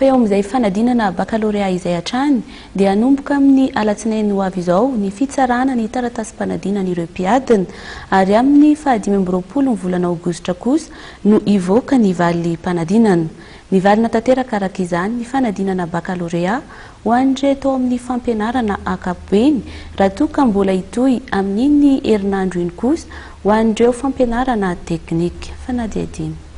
Fa eo amin'izay fanadinana bakalorea izay hatrany dia hanomboka amin'ny alatsinainy ho avy izao ny fitsarana ny taratasim-panadinan'ireo mpiadina ary amin'ny faha 25 ny volana aogositra kosa no hivoaka ny valim-panadinana. Nivalona tanteraka araka izany ny fanadinana bakalorea ho an'ireto ao amin'ny fampianarana ankapobeny raha toa ka mbola hitohy amin'iny herinandro iny kosa ho an'ireo fampianarana teknika. Fanadihadiana.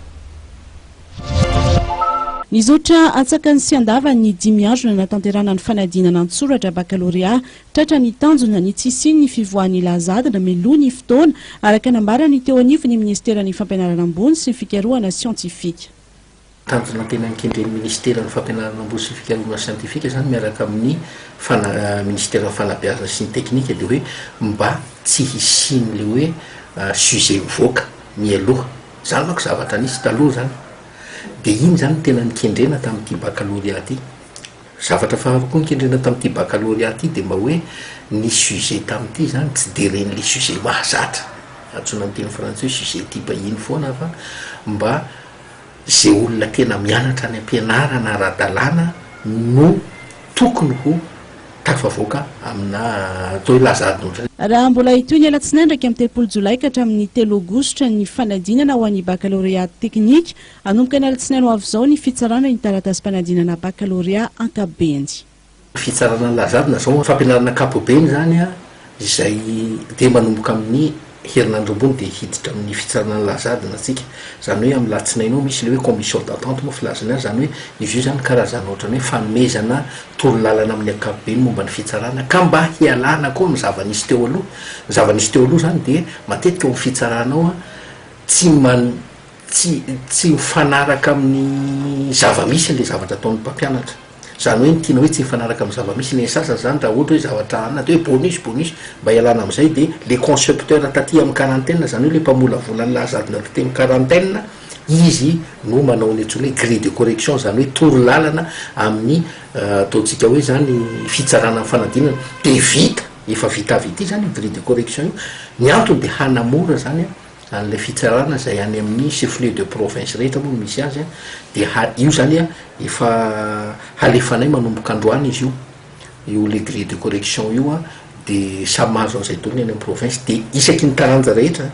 Nizotra antsakany sy andavany ny 5 andro nanatanterahana ny fanadinana an-tsoratra bakalorea. Tratra ny tanjona ny tsy hisian'ny fivoahan'ny laza adina mialoha ny fotoana, araka nambarany teo anivon'ny ministeran'ny fampianarana ambony sy ny fikarohana siantifika. Tanjona tena nikendren'ny ministeran'ny fampianarana ambony sy ny fikarohana siantifika izany miaraka amin'ny fana- ministeran'ny fanabeazana sy ny teknika dia hoe mba tsy hisian'ilay hoe sujet mivoaka mialoha. Izany manko zavatra nisy taloha izany. Dia iny izany no tena nikendrena tamin'ity baccalauréat ity. Zavatra faharoa koa nikendrena tamin'ity baccalauréat ity dia mba hoe ny sujet tamin'ity izany tsy dia ireny le sujet mahazatra, antsoina amin'ny teny frantsay hoe sujet type iny foana fa mba izay olona tena mianatra any am-pianarana ara-dalàna no tokony ho tafavoaka amina atao hoe laza adina ohatran'izay. Raha mbola hitohy ny alatsinainy 31 jolay ka hatramin'ny 3 aogositra ny fanadinana ho an'ny bakalorea teknika, hanomboka ny alatsinainy ho avy izao ny fitsarana ny taratasim-panadinana bakalorea ankapobeny. Fitsarana ny laza adina izao, fampianarana ankapobeny izany izay dia manomboka amin'ny herinandro ambony dia hiditra amin'ny fitsarana ny laza adina tsika. Izany hoe amin'ny latsinainy ao misy ilay hoe commission d'attente moa filazana azy, izany hoe izy io izany karazana ohatran'ny hoe fanomezana torolalana amin'ny ankapobeny momba ny fitsarana ka mba hialana koa amin'ny zava-nisy teo aloha. Ny zava-nisy teo aloha izany dia matetika ao amin'ny fitsarana ao tsy man- tsy tsy mifanaraka amin'ny zava-misy ilay zavatra ataon'ny mpampianatra. Izany hoe ny tiana hoe tsy mifanaraka amin'ny zava-misy ny sasany izany raha ohatra hoe zavatra anona dia hoe bonus bonus mba hialana amin'izay dia le concepteur taty amin'ny quarantaine izany hoe le mpamolavola ny laza adina taty amin'ny quarantaine izy no manao ny antsoina hoe grille de correction izany hoe torolalana amin'ny ataontsika hoe izany fitsarana ny fanadinana dia vita efa vita avy ity izany io grille de correction io ny antony dia hanamora izany an'ilay fitsarana izay any amin'ny chef lieu de province rehetra moa no misy azy dia ha- io zany a efa halefanay manomboka androany izy io, io le grille de correction io a, de samy mahazo an'izay daholo ny any amin'ny province, de isaky ny taranja rehetra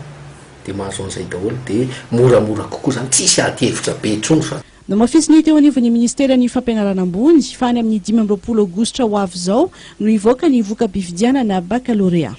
de mahazo an'izay daholo de moramora kokoa zany, tsisy ady hevitra be intsony fa. Nomafisin'ny teo anivon'ny ministeran'ny fampianarana ambony fa any amin'ny 25 aogositra ho avy izao no hivoaka ny voka-pifidianana bakalorea.